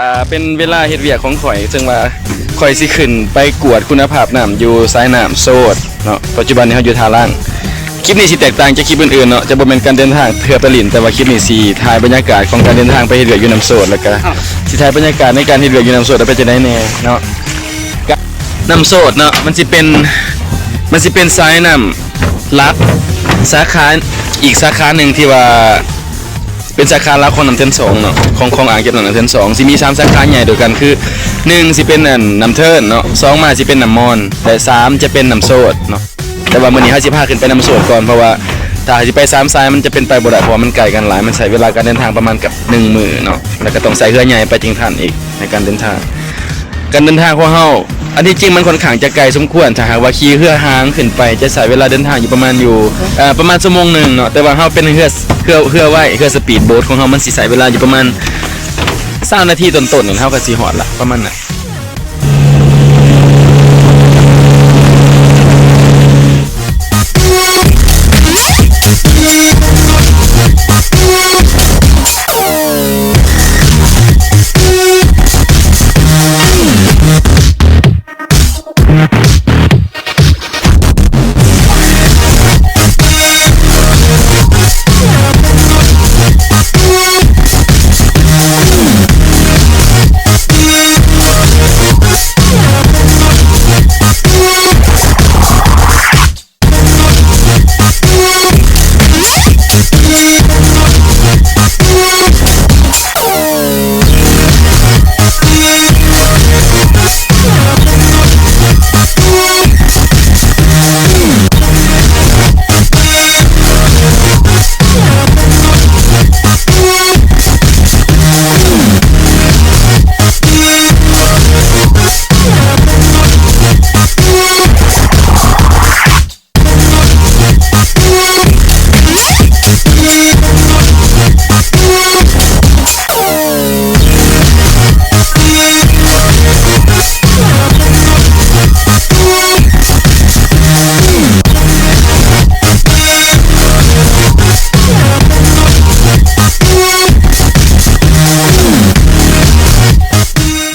ອ່າ ເປັນເວລາເຮັດວຽກຂອງຂ້ອຍ ເຊິ່ງວ່າຂ້ອຍຊິຂຶ້ນໄປກວດຄຸນນະພາບນ້ຳຢູ່ສາຍນ້ຳໂສດເນາະ. ປັດຈຸບັນນີ້ເຮົາຢູ່ທ່າລ້າງ. ຄລິບນີ້ຊິແຕກຕ່າງຈາກຄລິບອື່ນໆເນາະ, ຈະບໍ່ແມ່ນການເດີນທາງເພື່ອໄປຫຼິ້ນ, ແຕ່ວ່າຄລິບນີ້ຊິຖ່າຍບັນຍາກາດຂອງການເດີນທາງໄປເຮັດວຽກຢູ່ນ້ຳໂສດ ແລ້ວກະຊິຖ່າຍບັນຍາກາດໃນການເຮັດວຽກຢູ່ນ້ຳໂສດວ່າເປັນຈັ່ງໃດແດ່ເນາະ. ນ້ຳໂສດເນາະ ມັນຊິເປັນ ມັນຊິເປັນສາຍນ້ຳຫຼັກ ສາຂາ ອີກສາຂາໜຶ່ງທີ່ວ່າເປັນສາຂາຫຼັກຂອງນ້ຳເທີນສອງເນາະ ຂອງ ຂອງອ່າງເກັບນ້ຳນ້ຳເທີນສອງ ຊິມີສາມສາຂາໃຫຍ່ດ້ວຍກັນ ຄື ໜຶ່ງ ຊິເປັນອັນນ້ຳເທີນເນາະ, ສອງ ມາຊິເປັນນ້ຳມອນ ແລະ ສາມ ຈະເປັນນ້ຳໂສດເນາະ. ແຕ່ວ່າມື້ນີ້ເຮົາຊິພາຂຶ້ນໄປນ້ຳໂສດກ່ອນ ເພາະວ່າຖ້າໃຫ້ຊິໄປສາມສາຍມັນຈະເປັນໄປບໍ່ໄດ້ ເພາະວ່າມັນໃກ້ກັນຫຼາຍ ມັນໃຊ້ເວລາການເດີນທາງປະມານກັບໜຶ່ງມື້ເນາະ ແລ້ວກໍຕ້ອງໃຊ້ເຮືອໃຫຍ່ໄປຈຶ່ງທັນອີກໃນການເດີນທາງ. ການເດີນທາງຂອງເຮົາ ອັນທີ່ຈິງມັນຂ້ອນຂ້າງຈະໄກສົມຄວນ ຖ້າຫາກວ່າຂີ່ເຮືອຫາງຂຶ້ນໄປ ຈະໃຊ້ເວລາເດີນທາງຢູ່ປະມານຢູ່ ເອີ ປະມານຊົ່ວໂມງໜຶ່ງເນາະ, ແຕ່ວ່າເຮົາເປັນເຮືອ ເຮືອ ເຮືອໄວ ເຮືອສະປີດໂບດຂອງເຮົາ ມັນຊິໃຊ້ເວລາຢູ່ປະມານຊາວນາທີຕົ້ນໆ ເຮົາກໍຊິຮອດລະ ປະມານນັ້ນ.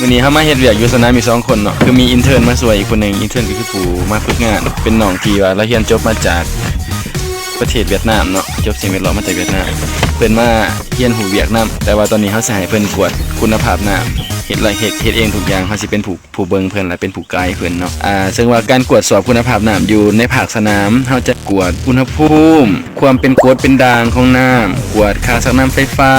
ມື້ນີ້ເຮົາມາເຮັດວຽກຢູ່ສະໜາມອີກສອງຄົນເນາະ ຄືມີອິນເທີນມາຊ່ວຍອີກຄົນໜຶ່ງ. ອິນເທີນກໍຄືຜູ້ມາຝຶກງານ ເປັນນ້ອງທີ່ວ່າລາວຮຽນຈົບມາຈາກປະເທດຫວຽດນາມເນາະ, ຈົບສິ່ງແວດລ້ອມມາຈາກຫວຽດນາມ. ເພິ່ນມາຮຽນຮູ້ວຽກນຳ, ແຕ່ວ່າຕອນນີ້ເຮົາຊິໃຫ້ເພິ່ນກວດຄຸນນະພາບນ້ຳ ເຮັດລະ ເຮັດ ເຮັດເອງທຸກຢ່າງ, ເຮົາຊິເປັນຜູ້ ຜູ້ເບິ່ງເພິ່ນ ແລະ ເປັນຜູ້ໄກເພິ່ນເນາະ. ອ່າ ເຊິ່ງວ່າການກວດສອບຄຸນນະພາບນ້ຳຢູ່ໃນພາກສະໜາມ ເຮົາຈະກວດອຸນຫະພູມ, ຄວາມເປັນກົດເປັນດ່າງຂອງນ້ຳ, ກວດຄ່າຊັກນ້ຳໄຟຟ້າ,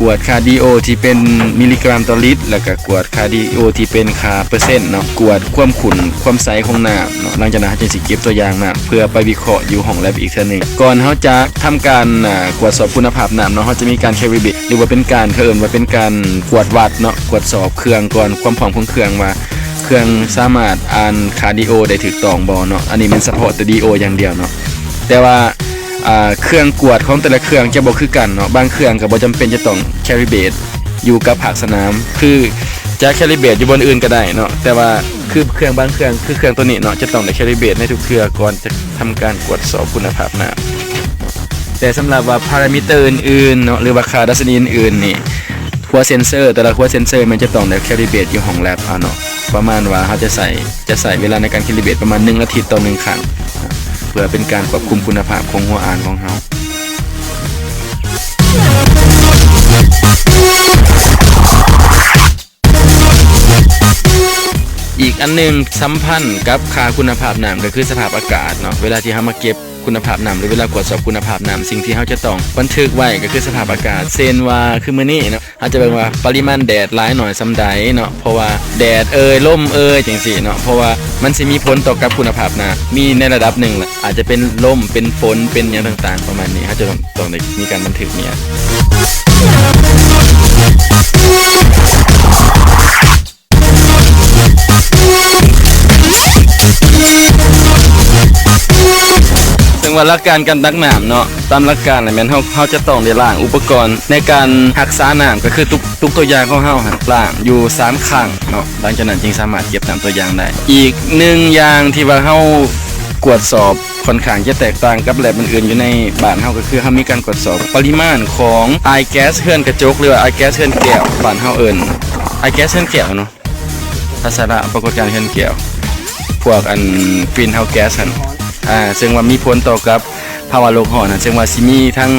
ກວດຄ່າ ດີ ໂອ ທີ່ເປັນມິລລີກຣາມຕໍ່ລິດ ແລ້ວກະກວດຄ່າ ດີ ໂອ ທີ່ເປັນຄ່າເປີເຊັນເນາະ, ກວດຄວາມຂຸ້ນຄວາມໃສຂອງນ້ຳເນາະ. ຫຼັງຈາກນັ້ນເຮົາຈຶ່ງຊິເກັບຕົວຢ່າງນ້ຳເພື່ອໄປວິເຄາະຢູ່ຫ້ອງແລັບອີກເທື່ອໜຶ່ງ. ກ່ອນເຮົາຈະທຳການ ອ່າ ກວດສອບຄຸນນະພາບນ້ຳເນາະ, ເຮົາຈະມີການ calibrate ຫຼືວ່າເປັນການ ເຂົາເອີ້ນວ່າເປັນການກວດວັດເນາະ, ກວດສອບເຄື່ອງກ່ອນ ຄວາມພ້ອມຂອງເຄື່ອງວ່າ ເຄື່ອງສາມາດອ່ານຄ່າ ດີ ໂອ ໄດ້ຖືກຕ້ອງບໍ່ເນາະ. ອັນນີ້ແມ່ນສະເພາະແຕ່ ດີ ໂອ ຢ່າງດຽວເນາະ, ແຕ່ວ່າ ອ່າ ເຄື່ອງກວດຂອງແຕ່ລະເຄື່ອງຈະບໍ່ຄືກັນເນາະ. ບາງເຄື່ອງກໍບໍ່ຈຳເປັນຈະຕ້ອງ calibrate ຢູ່ກັບພາກສະໜາມ, ຄືຈະ calibrate ຢູ່ບ່ອນອື່ນກໍໄດ້ເນາະ, ແຕ່ວ່າຄືເຄື່ອງບາງເຄື່ອງ ຄືເຄື່ອງໂຕນີ້ເນາະ ຈະຕ້ອງໄດ້ calibrate ໃນທຸກເທື່ອກ່ອນຈະທຳການກວດສອບຄຸນນະພາບນ້ຳ. ແຕ່ສຳລັບວ່າ parameter ອື່ນໆເນາະ ຫຼືວ່າຄ່າດັດຊະນີອື່ນໆນີ້ ຫົວເຊັນເຊີ ແຕ່ລະຫົວເຊັນເຊີແມ່ນຈະຕ້ອງໄດ້ calibrate ຢູ່ຫ້ອງແລັບເອົາເນາະ. ປະມານວ່າເຮົາຈະໃຊ້ ຈະໃຊ້ເວລາໃນການ calibrate ປະມານໜຶ່ງອາທິດຕໍ່ໜຶ່ງຄັ້ງ ເພື່ອເປັນການຄວບຄຸມຄຸນນະພາບຂອງຫົວອ່ານຂອງເຮົາ. ອີກອັນໜຶ່ງສຳພັນກັບຄ່າຄຸນນະພາບນ້ຳ ກໍຄືສະພາບອາກາດເນາະ. ເວລາທີ່ເຮົາມາເກັບຄຸນນະພາບນ້ຳ ຫຼືເວລາກວດສອບຄຸນນະພາບນ້ຳ ສິ່ງທີ່ເຮົາຈະຕ້ອງບັນທຶກໄວ້ກໍຄືສະພາບອາກາດ, ເຊັ່ນວ່າຄືມື້ນີ້ເນາະ ເຮົາຈະເບິ່ງວ່າປະລິມານແດດຫຼາຍໜ້ອຍສ່ຳໃດເນາະ, ເພາະວ່າແດດເອີຍ ລົມເອີຍ ຈັ່ງຊີ້ເນາະ, ເພາະວ່າມັນຊິມີຜົນຕໍ່ກັບຄຸນນະພາບນ້ຳ ມີໃນລະດັບໜຶ່ງແຫຼະ, ອາດຈະເປັນລົມ ເປັນຝົນ ເປັນຫຍັງຕ່າງໆປະມານນີ້ ເຮົາຈະຕ້ອງ ຕ້ອງໄດ້ມີການບັນທຶກນີ້. ເຊິ່ງວ່າຫຼັກການການຕັກນ້ຳເນາະ ຕາມຫຼັກການແມ່ນເຮົາ ເຮົາຈະຕ້ອງໄດ້ລ້າງອຸປະກອນໃນການຮັກສານ້ຳ ກໍຄືຕຸກ ຕຸກຕົວຢ່າງຂອງເຮົາຫັ້ນ ລ້າງຢູ່ສາມຄັ້ງເນາະ, ຫຼັງຈາກນັ້ນຈຶ່ງສາມາດເກັບນ້ຳຕົວຢ່າງໄດ້. ອີກໜຶ່ງຢ່າງທີ່ວ່າເຮົາກວດສອບ ຂ້ອນຂ້າງຈະແຕກຕ່າງກັບແລັບອື່ນໆຢູ່ໃນບ້ານເຮົາ ກໍຄືເຮົາມີການກວດສອບປະລິມານຂອງອາຍແກັສເຮືອນກະຈົກ ຫຼືວ່າອາຍແກັສເຮືອນແກ້ວ ບ້ານເຮົາເອີ້ນ ອາ ແກັສເຮືອນແກ້ວເນາະ ທັດສະນະປາກົດການເຮືອນແກ້ວ ພວກອັນ greenhouse gas ຫັ້ນ ອ່າ ເຊິ່ງວ່າມີຜົນຕໍ່ກັບພາວະໂລກຮ້ອນຫັ້ນ ເຊິ່ງວ່າຊິມີທັງ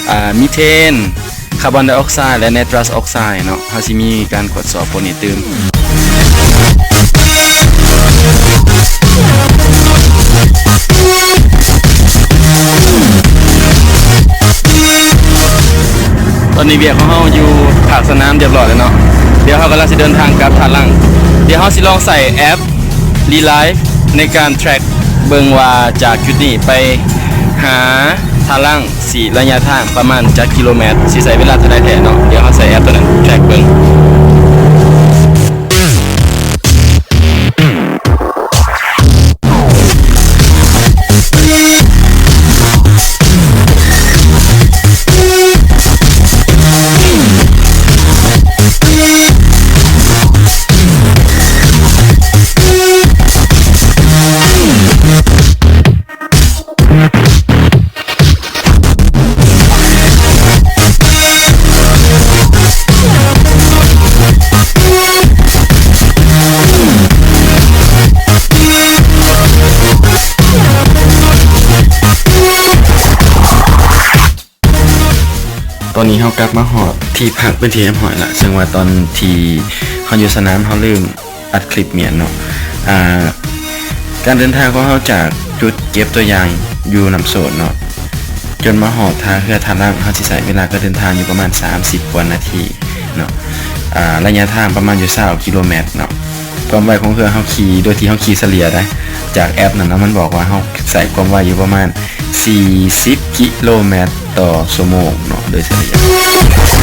ອ່າ ມີເທນ ຄາບອນໄດອອກໄຊ ແລະ ໄນຕຣັສອອກໄຊເນາະ ເຮົາຊິມີການກວດສອບພວກນີ້ຕື່ມ. ຕອນນີ້ວຽກຂອງເຮົາຢູ່ພາກສະໜາມຮຽບຮ້ອຍແລ້ວເນາະ ດຽວເຮົາກຳລັງຊິເດີນທາງກັບທ່າຫຼັງ ດຽວເຮົາຊິລອງໃຊ້ແອັບ Relive ໃນການ track ເບິ່ງວ່າຈາກຈຸດນີ້ໄປຫາທ່າຫຼັງ ຊິໄລຍະທາງປະມານຈັກກິໂລແມັດ ຊິໃຊ້ເວລາເທົ່າໃດແທ້ເນາະ ດຽວເຮົາໃຊ້ແອັບໂຕນັ້ນ track ເບິ່ງ. ຕອນນີ້ເຮົາກັບມາຮອດທີ່ພັກເປັນທີ່ຮຽບຮ້ອຍລະ ເຊິ່ງວ່າຕອນທີ່ເຮົາຢູ່ສະໜາມ ເຮົາລືມອັດຄລິບມ້ຽນເນາະ ອ່າ ການເດີນທາງຂອງເຮົາຈາກຈຸດເກັບຕົວຢ່າງຢູ່ນ້ຳໂຊນເນາະ ຈົນມາຮອດທ່າເຮືອທ່າຫຼັງ ເຮົາຊິໃຊ້ເວລາການເດີນທາງຢູ່ປະມານສາມສິບກວ່ານາທີເນາະ ອ່າ ໄລຍະທາງປະມານຢູ່ຊາວກິໂລແມັດເນາະ. ຄວາມໄວຂອງເຮືອເຮົາຂີ່ ໂດຍທີ່ເຮົາຂີ່ສະເລ່ຍໄດ໋ ຈາກແອັບນັ້ນນະ ມັນບອກວ່າເຮົາໃຊ້ຄວາມໄວຢູ່ປະມານສີ່ສິບກິໂລແມັດຕໍ່ຊົ່ວໂມງເນາະ ໂດຍສະເລ່ຍ.